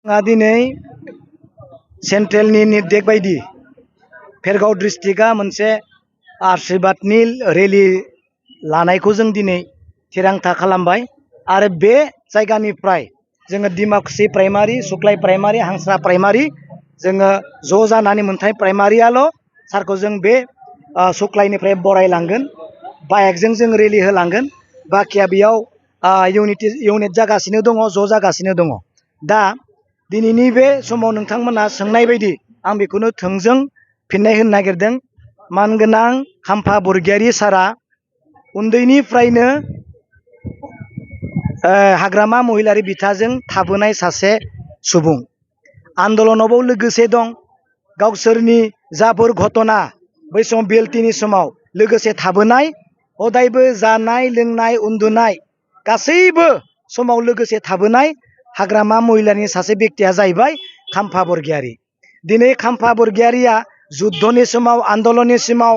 दिनै सेन्ट्रेलनि निर्देश बायदि भेरगाव डिस्ट्रिक्टआ मोनसे आशीर्बादनि रेलि लानायखौ जों दिनै थिरांथा खालामबाय आरो बे जायगानिफ्राय जोङो डिमाकुसि प्राइमारि, सुक्लाय प्राइमारि, हांस्रा प्राइमारि जोङो ज' जानानै मोनथाय प्राइमारियाल' सारखौ जों बे सुक्लायनिफ्राय बरायलांगोन, बाइकजों जों रेलि होलांगोन। बाखिया बेयाव इउनिट जागासिनो दङ, ज' जागासिनो दङ। दा दिनैनि बे समाव नोंथांमोना सोंनाय बायदि आं बेखौनो थोंजों फिननाय होनो नागिरदों। मानगोनां खाम्फा बरगयारी सारा उन्दैनिफ्रायनो हाग्रामा महिलारि बिथाजों थाबोनाय सासे सुबुं। आन्दलनावबो लोगोसे दं। गावसोरनि जाफोर घटना बै समाव बिएलटिनि समाव लोगोसे थाबोनाय, हदायबो जानाय लोंनाय उन्दुनाय गासैबो समाव लोगोसे थाबोनाय हाग्रामा महिलारिनि सासे बेक्तिया जाहैबाय खाम्फा बरगयारी। दिनै खाम्फा बरगयारीया जुद्धनि समाव, आन्दलननि समाव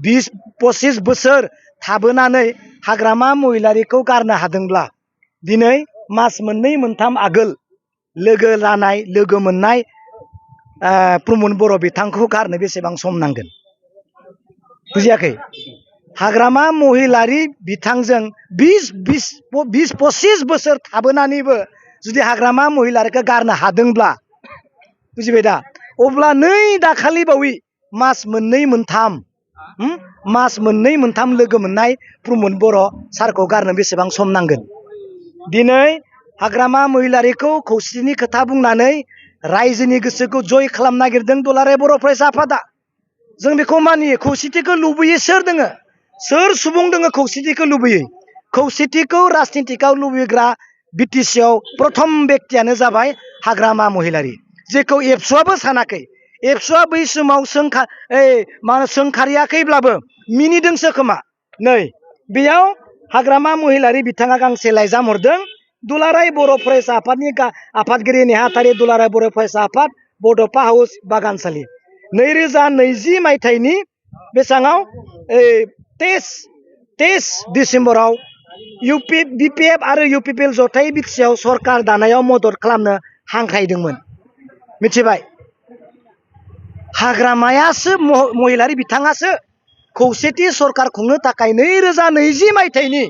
20-25 बोसोर थाबोनानै हाग्रामा महिलारिखौ गारनो हादोंब्ला दिनै मास मोननै मोनथाम आगोल लोगो लानाय, लोगो मोननाय प्रमद बर' बिथांखौ गारनो बेसेबां सम नांगोन? बुजियाखै? हाग्रामा महिलारि बिथांजों 20-25 बोसोर थाबोनानैबो जुदि हाग्रामा महिलारिखौ गारनो हादोंब्ला, बुजिबाय दा? अब्ला नै दाखालि बावै मास मोननै मोनथाम लोगो मोननाय प्रमद बर' सारखौ गारनो बेसेबां सम नांगोन? दिनै हाग्रामा महिलारिखौ खौसेथिनि खोथा बुंनानै रायजोनि गोसोखौ जय खालामनो नागिरदों दुलाराय बर' फरायसा आफादा। जों बेखौ मानियो। खौसेथिखौ लुबैयो सोर दोङो? सोर सुबुं दोङो खौसेथिखौ लुबैयो? खौसेथिखौ राजनितिकआव लुबैग्रा बिटिसिआव प्रथम बेक्तियानो जाबाय हाग्रामा महिलारि, जेखौ एबसुआबो सानाखै। एबसुआ बै समाव सोंखारियाखैब्लाबो मिनिदोंसो खोमा। नै बेयाव हाग्रामा महिलारि बिथाङा गांसे लाइजाम हरदों। दुलाराय बर' फरायसा आफादनि आफादगिरि नेहाथारि दुलाराय बर' फरायसा आफाद, बड'फा हाउस बागानसालि, 2020 मायथाइनि बेसाङाव 23 डिसेम्बराव बिपिएफ आरो इउपिपिएल जथाय बिटिसिआव सरकार दानायाव मदद खालामनो हांख्रायदोंमोन। मिथिबाय? हाग्रामायासो महिलारि बिथाङासो खौसेथि सरकार खुंनो थाखाय 2020 मायथाइनि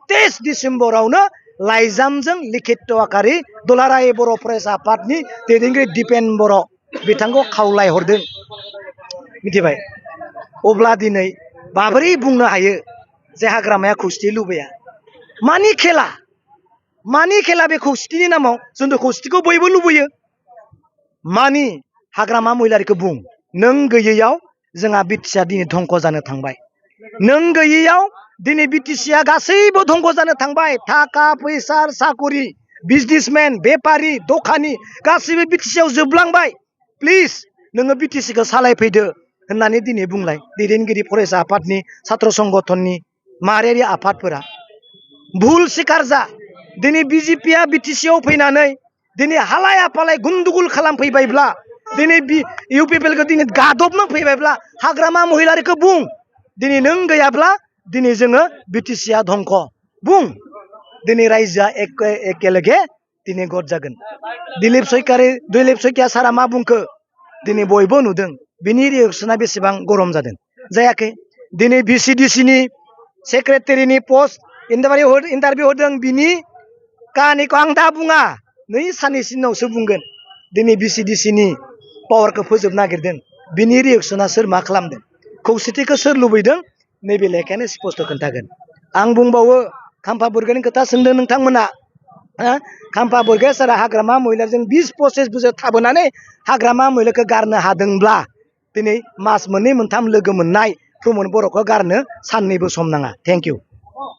23 डिसेम्बरावनो लाइजामजों लिखित आकारै दुलाराय बर' फरायसा आफादनि दैदेनगिरि दिपेन बर' बिथांखौ खावलायहरदों। मिथिबाय? अब्ला दिनै माबोरै बुंनो हायो जे हाग्रामाया खौसेथि लुबैया? मानि खेला? मानि खेला बे खौसेथिनि नामाव? जोंथ' खौसेथिखौ बयबो लुबैयो। मानि हाग्रामा महिलारिखौ बुं। नों गैयैयाव जोंहा बिटिसिआ दिनै धंख जानो थांबाय। नों गैयैयाव दिनै बिटिसिआ गासैबो धंख जानो थांबाय। थाखा फैसा, साकरि, बिजनेसमेन, बेपारि, दखानि गासैबो बिटिसिआव जोबलांबाय। प्लिज नोङो बिटिसिखौ सालायफैदो होननानै दिनै बुंलाय दैदेनगिरि फरायसा आफादनि, सात्र संगठननि, माहारियारि आफादफोरा। भुल सिकार जा। दिनै बिजेपिआ बिटिसिआव फैनानै दिनै हालाय आफालाय गुन्दुगुल खालामफैबायब्ला, दिनै इउपिपिएलखौ दिनै गादबनो फैबायब्ला हाग्रामा महिलारिखौ बुं। दिनै नों गैयाब्ला दिनै जोङो बिटिसिआ धंख। बुं। दिनै रायजोआ एकेलगे दिनै गद जागोन। दिलीप शइकिया सारा मा बुंखो? दिनै बयबो नुदों बिनि रिएक्सना बेसेबां गरम जादों। जायाखै? दिनै भिसिडिसिनि सेक्रेटारिनि पस्ट इन्टारभिउ होदों। बिनि काहानिखौ आं दा बुङा, नै साननैसो उनावसो बुंगोन। दिनै भिसिडिसिनि पावारखौ फोजोबनो नागिरदों। बिनि रिएक्सना सोर मा खालामदों? खौसेथिखौ सोर लुबैदों? नैबे लेखायानो स्पस्ट खोन्थागोन। आं बुंबावो, खाम्फा बरगयारिनि खोथा सोंदों नोंथांमोना। खाम्फा बरगयारि सारा हाग्रामा महिलारिजों 20-25 बोसोर थाबोनानै हाग्रामा महिलारिखौ गारनो हादोंब्ला दिनै मास मोननै मोनथाम लोगो मोननाय प्रमद बर'खौ गारनो साननैबो सम नाङा। Thank you.